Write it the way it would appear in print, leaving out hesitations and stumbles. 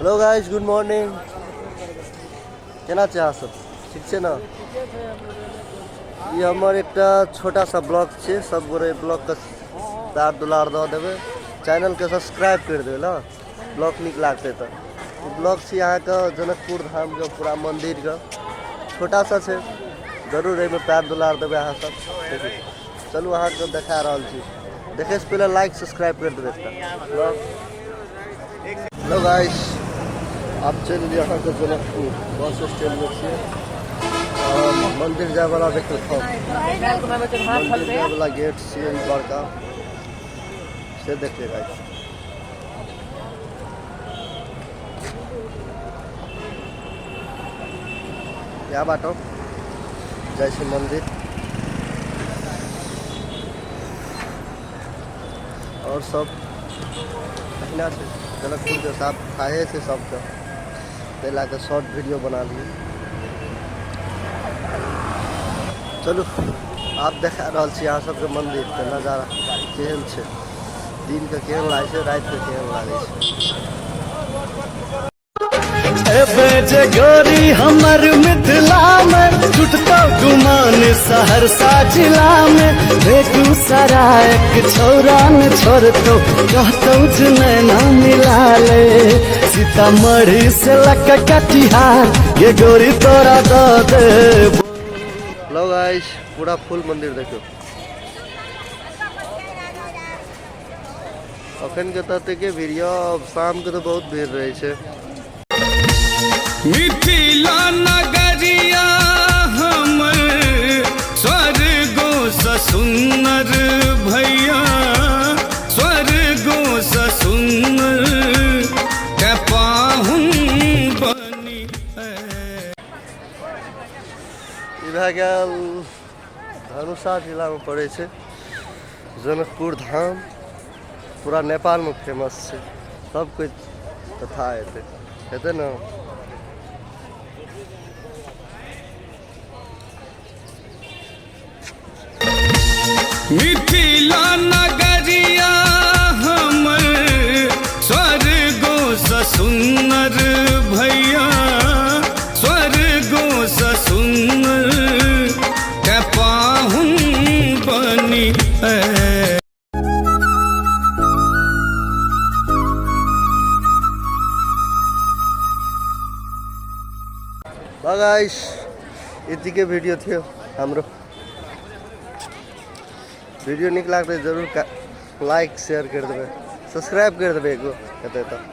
Hello guys, good morning. केना छै अहाँ सब? ठीक छै ने? ई हमर एकटा छोटा सा ब्लॉग छै। सब गोरे ब्लॉग के प्यार दुलार दऽ देबै, चैनलके सब्सक्राइब करि देबै ने, ब्लॉग नीक लागतै तऽ। ई ब्लॉग छी अहाँके जनकपुर धामके पूरा मन्दिरके, छोटा सा छै। जरूर एहिमे प्यार दुलार देबै अहाँ सब। चलू, अहाँके देखा रहल छी। देखैसँ पहिले लाइक सब्सक्राइब करि देबै एकटा। हेलो गाइस, आब चलि एलियै अहाँके जनकपुर बस स्टैंडमे छियै और मन्दिर जायवला। देखियौ, मन्दिर जायवला गेट छियै ई बड़का से। देखिए गाइस, इएह बाटो जाइ छै मन्दिर। और सब अहिना छै। जनकपुरके साफ थाहे छै सबके, ताहि लए कऽ शॉर्ट वीडियो बना लियै। चलू, आब देखा रहल छी अहाँ सबके मन्दिरके नजारा केहन छै, दिनके केहन लागै छै, रातिके केहन लागै छै। एबे जे गोरी हमर मिथिला में, छुटतो गुमान सहरसा जिला में। बेगूसराय छौरा न छोड़तो, कहतो जे नैना मिला ले। सीतामढ़ी से लक कटिहार, ये गोरी तोरा दऽ दे। हेलो गाइस, पूरा फुल मंदिर देखियौ। अखन के तऽ एतेके भीड़ यऽ, शाम के तऽ बहुत भीड़ रहै छै। मिथिला नगरिया हमर स्वर्गो सँ सुन्नर भैया, स्वर्गो सँ सुन्नर के पाहुन बनी। ई भए गेल धनुषा जिलामे पड़ै छै जनकपुर धाम। पूरा नेपालमे फेमस छै, सब कोइ कथा हेतै हेतै ने। मिथिला नगरिया हमर स्वर्गो सँ सुन्नर भैया, स्वर्गो सँ सुन्नर के पाहुन बनी। ल गाइस, यतिकै भिडियो थियो हाम्रो। भिडियो नीक लागतै, जरूर लाइक शेयर करि देबै, सब्सक्राइब करि देबै एगो हेतै तऽ।